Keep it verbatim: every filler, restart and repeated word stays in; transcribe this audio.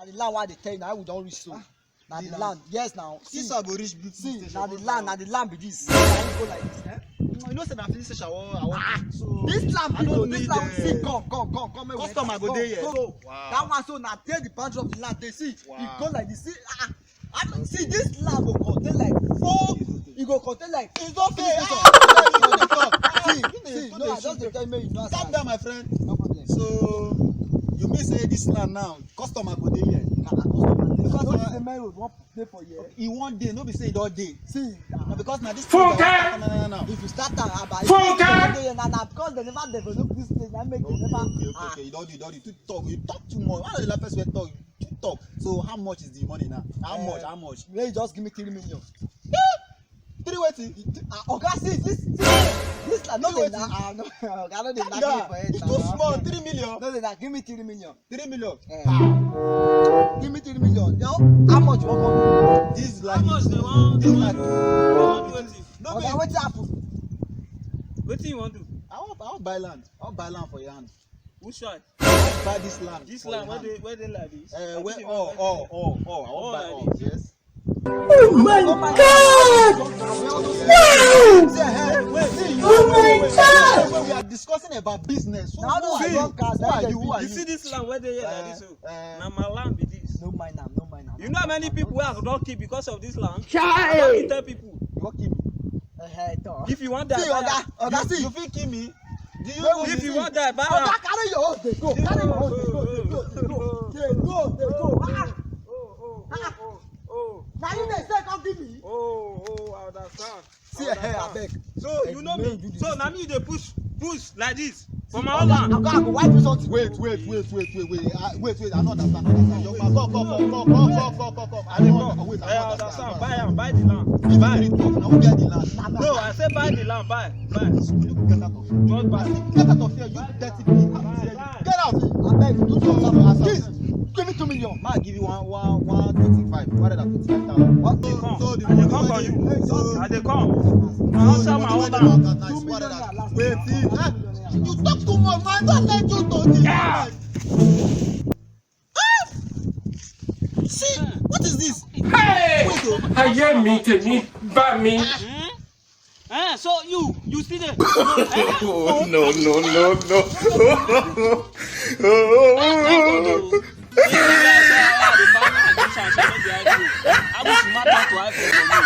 Na the land wey I dey tell you, na we don reach so. Na the land. Yes, now. See, see, I go reach big see, na the land, na the land be this. Na him go like this, eh? You know say na finish station I wan, I wan. Ah, so this land be, this land, see, come, come, come, come, make we enter. Customer go dey here. Come. Wow. That one so na there the boundary of the land dey, see. Wow. E go like this. See, ah, ah, see, this land go contain like four, e go contain like, it's okay. See, see, no, I just dey tell you, make you know. Calm down, my friend. No problem. So, you mean say this land now, customer go dey here? Na customer dey. Because, uh, say main road wan dey for here. E wan dey, no be say e don dey. See, na because na this thing that, no, no, no, no. If you start am, ah, but if you dey here na, na because they never develop this place, na make they never. Okay, okay, okay, okay. You don do, you don do. You too talk, you talk too much. Why the person wey talk? You too talk. So how much is the money now? How much? How much? Make you just give me three million. Three wetin? Ah, oga, see, this, this, this, I no dey na, ah, no, oga, no dey na. Calm down. It's too small. Three million. No dey na, give me three million. Three million. Eh. Ah. Give me three million. Yo, how much you wan come? This is like, how much they want? This is like, they want twenty. No, oga, wetin happen? Wetin you wan do? I wan, I wan buy land. I wan buy land for your hand. Which one? Buy this land. This land, where they, where they like this? Eh, where, oh, oh, oh, oh, I wan buy all. Yes. Oh my God! Wow! Oh my God! We are discussing about business. Who are you? Who are you? You see this land where they here like this, so na my land be this. No mind am, no mind am. You know how many people wey I don kill because of this land? Chai! I don kill ten people. You wan kill me? Eh, eh, talk. If you wan die, see, oga, oga, see. You fit kill me? If you wan die, buy am. Oga, carry your own dey go. Carry your own dey go. Dey go, dey go, dey go. Ah. Oh, oh, oh, oh, oh. Na you dey say come give me? Oh, oh, I understand. See, eh, abeg. So you know me. So na me you dey push, push like this for my own land. Oga, I go wipe you something. Wait, wait, wait, wait, wait, wait. Ah, wait, wait. I no understand. I no understand. Your man, come, come, come. I no understand. Wait, I no understand. Buy am, buy the land. Buy. If you talk, na who get the land? No, I say buy the land, buy. Buy. Just buy. Get out of here, you dirty pig. Get out. Abeg, do something. Please, give me two million. Ma, give you one, one, one twenty-five. One hundred and twenty-five thousand. What? They come. So the, I dey come for you. I dey come. I don sell my own land. Two million naira last. Wait, see, eh? You talk too much, man. Don't let you talk this. Yeah. See, what is this? Hey! Wait, oh. Ayé mi, tèmi bá mi. Eh, so you, you still there? Oh, no, no, no, no. Oh, oh, oh, oh. How much you mad to iPhone for me?